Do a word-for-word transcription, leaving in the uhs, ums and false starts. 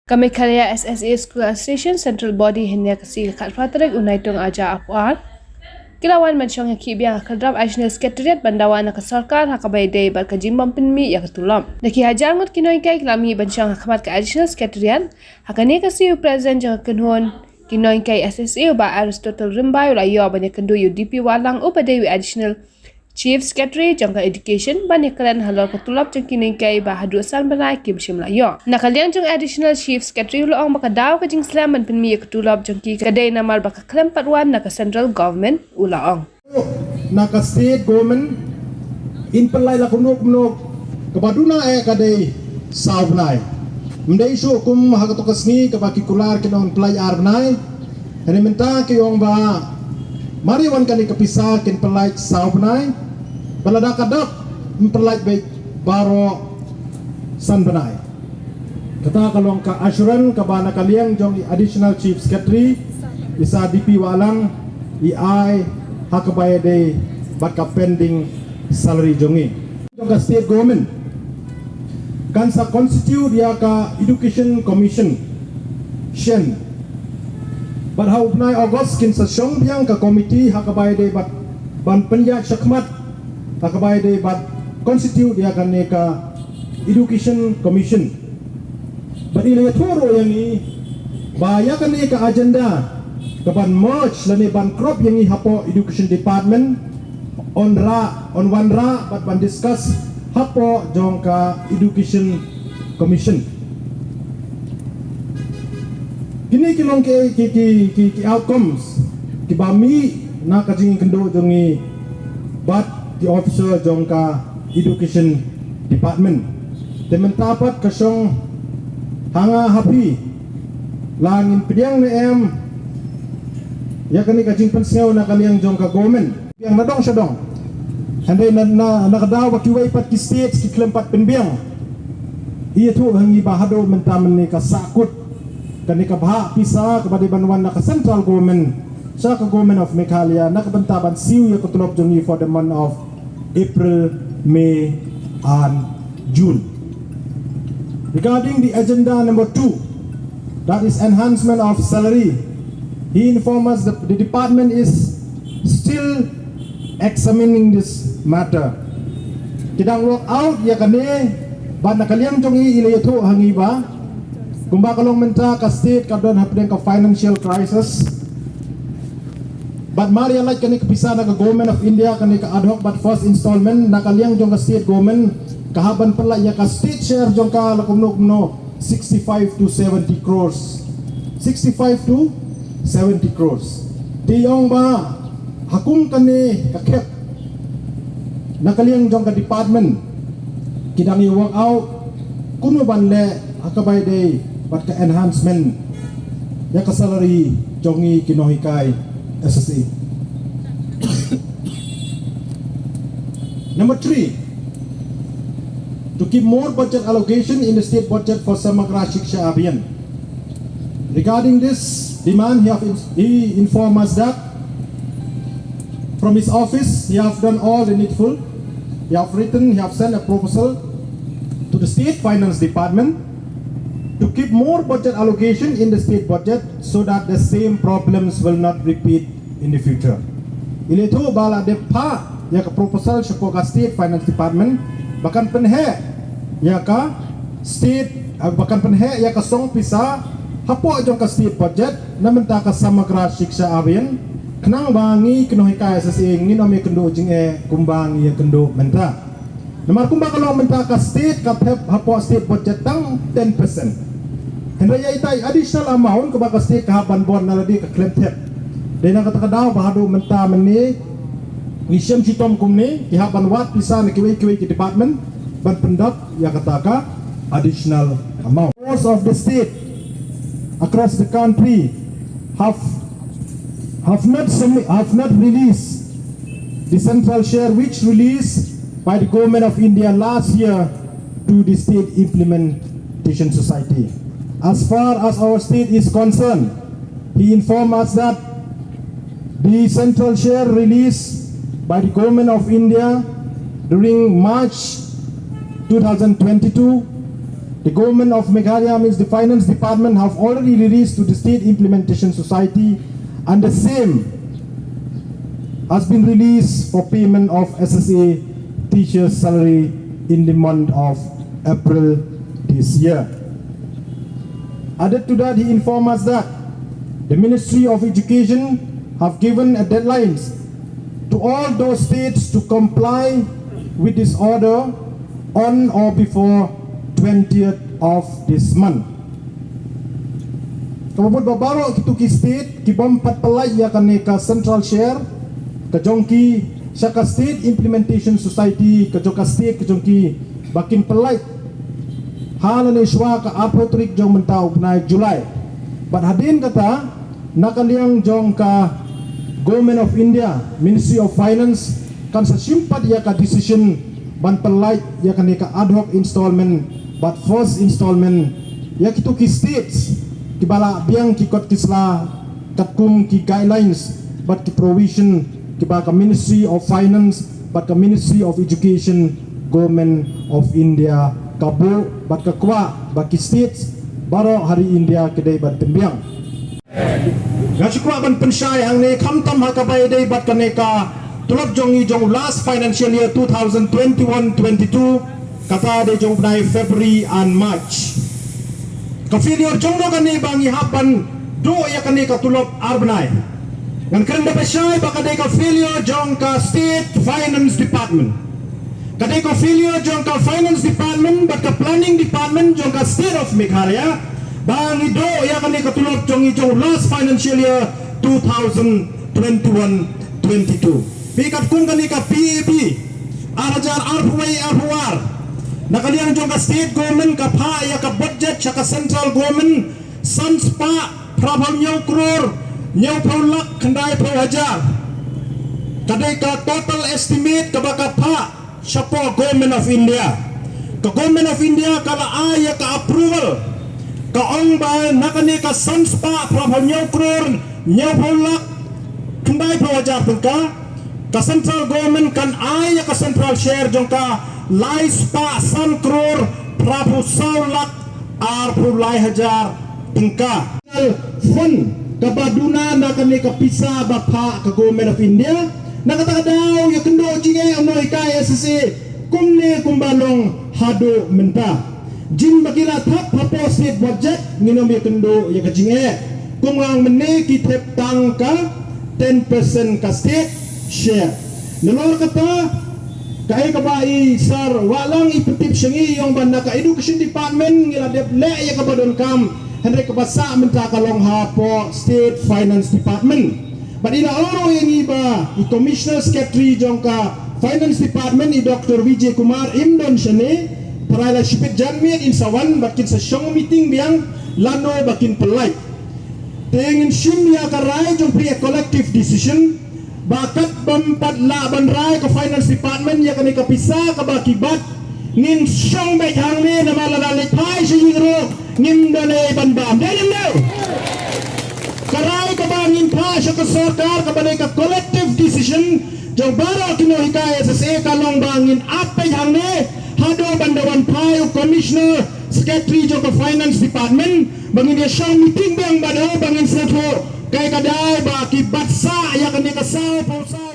Ka Meghalaya S S A School Association Central Body hynne ka sngi ka khatphra tarik u Naitung arhajar arphew ar ki la wan ban shong ïakhih biang ha ka Khyrdop Additional Secretariat ban dawa na ka sorkar ha kaba ïadei bad ka jingbym pynmih ïa ka tulop. Da ki hajar ngut ki nonghikai ki la mih ban shong ha khmat ka Additional Secretariat. Ha kane ka sngi u President jong ka kynhun ki nonghikai S S A u Bah Aristotle Rymbai u la ïoh ban ïakynduh ïa u D P Wahlang uba dei u Additional Chief Secretary jong ka Education ban ïakren halor ka tulop jong ki nonghikai ba haduh san bnai kim shym la ïoh. Na ka liang jong Additional Chief Secretary u la ong ba ka daw ka jingslem ban pynmih ïa ka tulop jong ki ka dei namar ba ka khlem pat wan na ka Central Government, u la ong. Na ka State Government in pynlait la kumno kumno, kaba duna eh ka dei saw bnai. Ym dei shuh kum ha kato ka sngi kaba ki kular ki ong pynlait ar bnai. Hynrei mynta ki ong ba mar ïa wan kane ka pisa kin pynlait saw bnai, ba lada ka dap yn pynlait beit baroh san bnai. Kata ka long ka assurance kaba na ka liang jong i Additional Chief Secretary, i Sir D P Wahlang, i ai ha kaba ïadei bad ka pending salary jong i. Jong ka State Government kan sa constitute ïa ka Education Commission shen. Bad ha u bnai August kin sa shong biang ka committee ha kaba ïadei bad ban pynïaid shakhmat ha kaba ïadei bad constitute ïa kane ka Education Commission. Bad i la ïathuh ruh ïa ngi ba ïa kane ka agenda ka ban merge lane ban crop ïa ngi hapoh Education Department, yn rah, yn wanrah bad ban discuss hapoh jong ka Education Commission. Kine ki long ki, ki, ki, ki, ki outcomes kiba mih na ka jingïakynduh jong ngi bad ki officer jong ka Education Department. Te mynta pat ka shong ha nga ha phi, la ngin pdiang ne em ïa kane ka jingpynsngew na ka liang jong ka government. Biang na dong sha dong. Hynrei na, na, na ka daw ba kiwei pat ki state ki khlem pat pynbiang. Ïathuh ha ngi ba haduh mynta mynne ka sahkut kane ka bhah pisa kaba dei ban wan na ka Central Government sha ka Government of Meghalaya na ka bynta ban siew ïa ka tulop jong ngi for the month of April, May and June. Regarding the agenda number two, that is enhancement of salary, he informed us that the department is still examining this matter. Ki dang work out ïa kane, bad na ka liang jong i i la ïathuh ha ngi ba kumba ka long mynta ka state ka don hapdeng ka financial crisis. Bad mar ïa lait kane ka pisa na ka Government of India, kane ka ad hoc bad first installment, na ka liang jong ka state government ka hap ban pynlait ïa ka state share jong ka la kumno kumno sixty-five to seventy crores. Sixty-five to seventy crores. Te ong ba ha kum kane ka khep na ka liang jong ka department ki dang ïa work out kumno ban leh ha kaba ïadei bad ka enhancement ïa ka salary jong ngi ki nonghikai S S A. Number three, to keep more budget allocation in the state budget for Samagra Shiksha Abhiyan. Regarding this demand, he have ins-, he informed us that from his office, he have done all the needful. He have written, he have sent a proposal to the State Finance Department to keep more budget allocation in the state budget so that the same problems will not repeat in the future. I la ïathuh ba la dep phah ïa ka proposal sha ka State Finance Department ba kan pynheh ïa ka state, ah, ba kan pynheh ïa ka song pisa hapoh jong ka state budget na bynta ka Samagra Shiksha Abhiyan, khnang ba ngi ki nonghikai S S A ngin ym ïakynduh jingeh kumba ngi ïakynduh mynta. Namar kumba ka long mynta ka state ka thep hapoh state budget tang ten percent. Hynrei ïa ita i additional amount kaba ka state ka hap ban bor na lade ka khlem thep. Dei na kata ka daw ba haduh mynta mynne ngi shem shitom kumne, ki hap ban wad pisa na kiwei kiwei ki department ban pyndap ïa kata ka additional amount. Most of the state across the country have, have not submi-, have not released the central share which released by the Government of India last year to the State Implementation Society. As far as our state is concerned, he informed us that the central share released by the Government of India during March two thousand twenty-two The government of Meghalaya, means the finance department, have already released to the State Implementation Society, and the same has been released for payment of S S A teachers' salary in the month of April this year. Added to that, he informed us that the Ministry of Education have given a deadlines to all those states to comply with this order on or before twentieth of this month. Ka mut ba baroh kitu ki state ki bym pat pynlait ïa kane ka central share ka jong ki sha ka State Implementation Society ka jong ka state ka jong ki ba kin pynlait ha lane shuwa ka arphew tarik jong mynta u bnai July. Bad hadien kata, na ka liang jong ka Government of India, Ministry of Finance, kan sa shim pat ïa ka decision ban pynlait ïa kane ka ad hoc installment bad first installment ïa kitu ki states kiba la biang ki kot ki sla katkum ki guidelines bad ki provision kiba ka Ministry of Finance bad ka Ministry of Education, Government of India ka buh bad ka kwah ba ki states baroh ha ri India ki dei ban pynbiang. Nga shu kwah ban pynshai hangne khamtam ha kaba ïadei bad kane ka tulop jong ngi jong last financial year two thousand twenty-one twenty-two, kata dei jong bnai February and March. Ka failure jong no kane ba ngi hap ban duh ïa kane ka tulop ar bnai. Ngan kren da pynshai ba ka dei ka failure jong ka State Finance Department. Ka dei ka failure jong ka Finance Department bad ka Planning Department jong ka State of Meghalaya ba ngi duh ïa kane ka tulop jong ngi jong last financial year two thousand twenty-one twenty-two. Phi katkum kane ka P A B ar hajar arphew wei arphew ar, na ka liang jong ka state government ka phah ïa ka budget sha ka central government san spah phra phew hynñiew klur hynñiew phew lak khyndai phew hajar. Ka dei ka total estimate kaba ka phah shapoh Government of India. Ka Government of India ka la ai ïa ka approval, ka ong ba na kane ka san spah phra phew hynñiew klur hynñiew phew lak khyndai phew hajar tyngka, ka central government kan ai ïa ka central share jong ka lai spah san klur phra phew saw lak arphew lai hajar tyngka. Fund kaba duna na kane ka pisa ba phah ka Government of India. Na kata ka daw ïakynduh jingeh u nonghikai S S A kumne kumba long haduh mynta. Jin ba ki la thap hapoh state budget ngin ym ïakynduh ïa ka jingeh. Kum nga ong mynne ki thep tang ka ten percent ka state share. Nalor kata, kaei kaba i Sir Wahlang i pyntip sha ngi, i ong ba na ka Education Department ngi la dep leh ïa kaba donkam, hynrei kaba sah mynta ka long hapoh State Finance Department. Bad i la ong ruh ïa ngi ba i Commissioner Secretary jong ka Finance Department, i Doctor Vijay Kumar, im don shane. Tharai la shipit janmiet in sa wan bad kin sa shong meeting biang lano ba kin pynlait. Te ngin shim ïa ka rai jong phi, a collective decision, ba kat bym pat lah ban rai ka Finance Department ïa kane ka pisa kaba ki bat, ngin shong beit hangne namar lada leit phai sha ïing ruh ngim don ei ban bam. Dei ne em dei? Ka rai kaba ngin phah sha ka sorkar kaba dei ka collective decision jong baroh ki nonghikai S S A ka long ba ngin ap beit hangne haduh ban da wan phai u Commissioner Secretary jong ka Finance Department, ba ngin ïa shong meeting biang bad u ba ngin sngewthuh kaei ka daw ba ki bat sah ïa kane ka saw phew saw